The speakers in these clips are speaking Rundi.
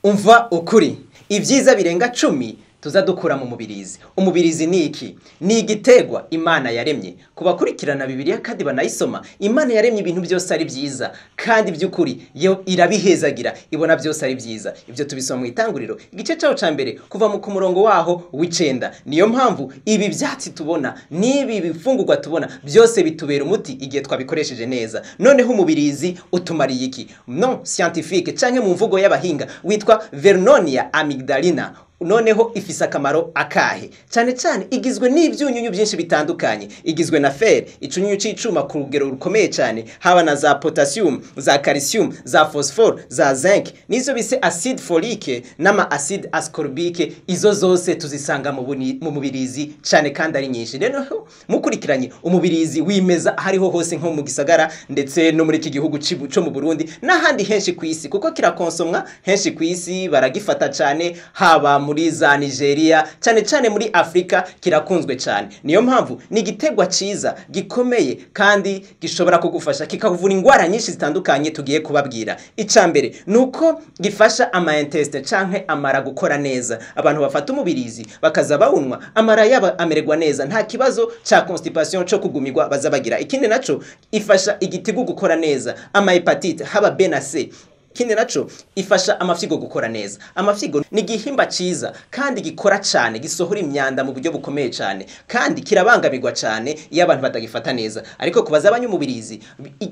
Umva ukuri, ibyiza birenga 10 tuza dukura mu mubirizi. Umubirizi ni iki? Ni igitegwa Imana yaremye. Kubakurikirana Bibiliya kandi banayisoma, Imana yaremye ibintu byose ari byiza, kandi by'ukuri yo irabihezagira, ibona byose ari byiza. Ibyo tubisoma mu Itanguriro igice cyaho ca mbere kuva mu kumurongo waho w'icenda. Niyo mpamvu ibi byatsi tubona n'ibi bifungurwa tubona byose bitubera umuti igihe twabikoresheje neza. Noneho umubirizi utumariye iki? Non scientifique canke mu mvugo y'abahinga witwa Vernonia amygdalina. Noneho ifise akamaro akahe? Cyane cyane igizwe n'ibyunyunyu byinshi bitandukanye. Igizwe na fer, icunyunyu c'icuma ku rugero rukomeye cyane, haba na za potassium, za calcium, za phosphore, za zinc, nizo bise acide folique n'ama acide ascorbique. Izo zose tuzisanga mu mubirizi cyane kandi ari nyinshi. Rero mukurikiranye umubirizi wimeza hariho hose, nko mu gisagara ndetse no muri iki gihugu cyo mu Burundi n'ahandi henshi ku isi, kuko kirakonsomwa henshi ku isi, baragifata cyane, haba muri za Nigeria, cyane cyane muri Afrika kirakunzwe cyane. Niyo mpamvu ni igitegwa ciza gikomeye kandi gishobora kugufasha kikavura ingwara nyinshi zitandukanye tugiye kubabwira. Icambere nuko gifasha ama intestine canke amara gukora neza. Abantu bafata umubirizi bakaza bawunwa, amara yaba amererwa neza, nta kibazo ca constipation cyo kugumirwa bazabagira. Ikindi naco ifasha igitigu gukora neza, ama hepatite haba B na C. Ikindi naco ifasha amafyigo gukora neza. Amafyigo ni igihimba ciza kandi gikora cyane, gisohora imyanda mu buryo bukomeye cyane, kandi kirabangamirwa cyane iyo abantu batagifata neza. Ariko kubaza abanyumubirizi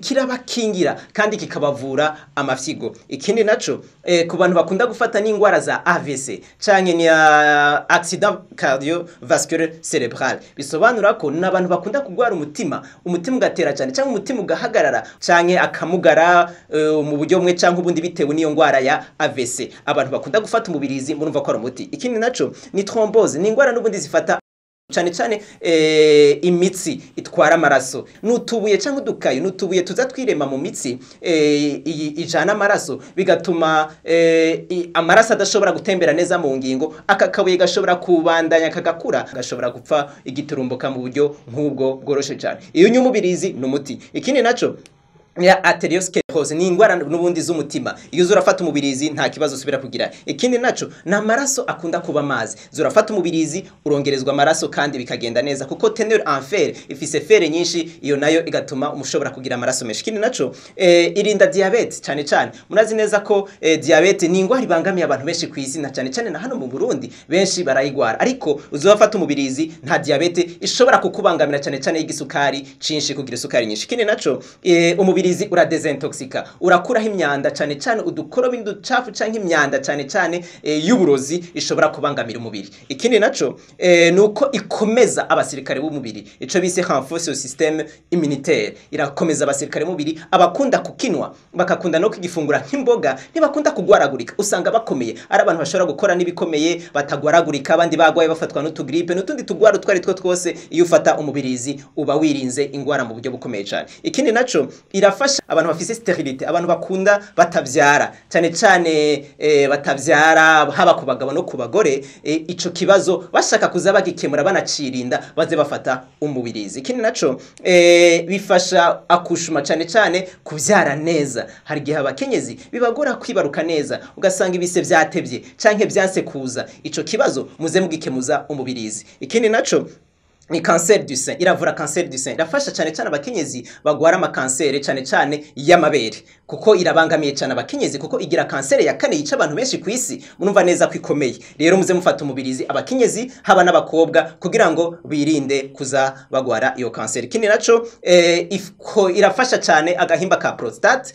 kirabakingira kandi kikabavura amafyigo. Ikindi naco ku bantu bakunda gufata n'ingwara za AVC canke ni accident cardiovasculaire cerebral, bisobanura ko n'abantu bakunda kugwara umutima, umutima ugatera cyane cyangwa umutima ugahagarara canke akamugara mu buryo bumwe canke ubundi bitewe n'iyo ngwara ya AVC. Abantu bakunda gufata umubirizi murumva ko ari umuti. Ikindi naco ni thrombose, ni ingwara n'ubundi zifata cyane cyane imitsi itwara amaraso, nutubuye cyangwa udukayo, nutubuye tuza twirema mu mitsi ijana amaraso, bigatuma amaraso adashobora gutembera neza mu ngingo. Aka kabuye gashobora kubandanya kagakura, gashobora gupfa igiturumbuka mu buryo nk'ubwo bworoshe cyane. Iyo nyumubirizi ni umuti. Ikindi naco ya arteriosclerose, ni ingwara n'ubundi z'umutima. Iyo uzurafata umubirizi nta kibazo usubira kugira. Ikindi naco na amaraso akunda kuba amazi. Zurafata umubirizi urongerezwa amaraso kandi bikagenda neza, kuko teneur en fer ifise fer nyinshi, iyo nayo igatuma umushobora kugira amaraso menshi. Ikindi naco irinda diabete cyane cyane. Murazi neza ko diabete ni ingwara ibangamiye abantu benshi ku isi, na cyane cyane na hano mu Burundi benshi barayigwara. Ariko uzurafata umubirizi nta diabete ishobora kukubangamira, cyane cyane igisukari cinshi, kugira isukari nyinshi. Ikindi naco umubirizi uradesintoxica, urakuraho imyanda cyane cyane udukorobi n'uducafu canke imyanda cyane cyane y'uburozi ishobora kubangamira umubiri. Ikindi naco nuko ikomeza abasirikare b'umubiri, ico bise renforce au système immunitaire. Irakomeza abasirikare b'umubiri. Abakunda kukinwa bakakunda no kugifungura nk'imboga ntibakunda kugwaragurika, usanga bakomeye, ari abantu bashobora gukora n'ibikomeye batagwaragurika. Abandi bagwaye bafatwa n'utugripe n'utundi tugwara utwari two twose, iyo ufata umubirizi uba wirinze ingwara mu buryo bukomeye cyane. Ikindi naco irafasha abantu bafise sterilite, abantu bakunda batavyara cyane cyane batavyara haba ku bagabo no ku bagore. Ico kibazo bashaka kuza bagikemura banacirinda, baze bafata umubirizi. Ikindi naco bifasha akushuma cyane cyane kuvyara neza. Hari gihe abakenyezi bibagora kwibaruka neza, ugasanga ibise vyatevye canke vyanse kuza. Ico kibazo muze mugikemuza umubirizi. Ikindi naco ni cancer du sein, iravura cancer du sein, irafasha cyane cyane abakenyezi bagwara amakansere cyane cyane y'amabere, kuko irabangamiye cyane abakenyezi, kuko igira kansere ya kane yica abantu benshi ku isi. Murumva neza ko ikomeye. Rero muze mufata umubirizi abakenyezi haba n'abakobwa kugira ngo birinde kuza bagwara iyo kanseri. Ikindi naco irafasha cyane agahimba ka prostate,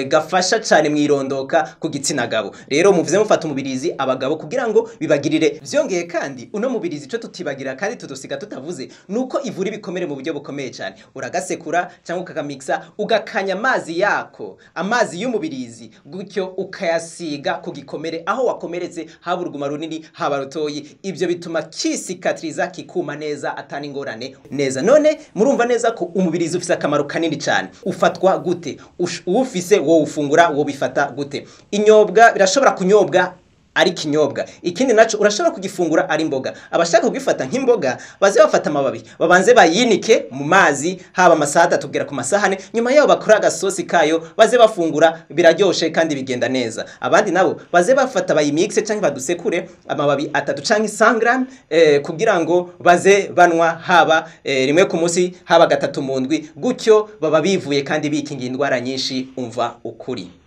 gafasha cyane mwirondoka ku gitsina gabo. Rero muvuze mufata umubirizi abagabo kugira ngo bibagirire. Vyongeye kandi uno mubirizi ico tutibagira kandi tudusiga tutavuze nuko ivura ibikomere mu buryo bukomeye cyane. Uragasekura cyangwa ukakamixa, ugakanya amazi yako, amazi y'umubirizi, gutyo ukayasiga ku gikomere aho wakomeretse, haba uruguma runini haba rutoyi. Ibyo bituma kisikatriza kikuma neza atani ingorane neza. None murumva neza ko umubirizi ufise akamaro kanini cyane. Ufatwa gute? Ufise wo ufungura wo bifata gute? Inyobwa birashobora kunyobwa ari kinyobwa. Ikindi naco urashobora kugifungura ari imboga. Abashaka kugifata nk'imboga baze bafata amababi babanze bayinike mu mazi haba amasaha 3 kugera ku masaha 4, nyuma yaho bakora agasosi kayo baze bafungura, biraryoshe kandi bigenda neza. Abandi nabo baze bafata bayimixe canke badusekure amababi 3 canke 100 gram, kugira ngo baze banwa haba rimwe ku munsi, haba 3 mu ndwi, gutyo baba bivuye kandi bikingiye indwara nyinshi. Umva ukuri.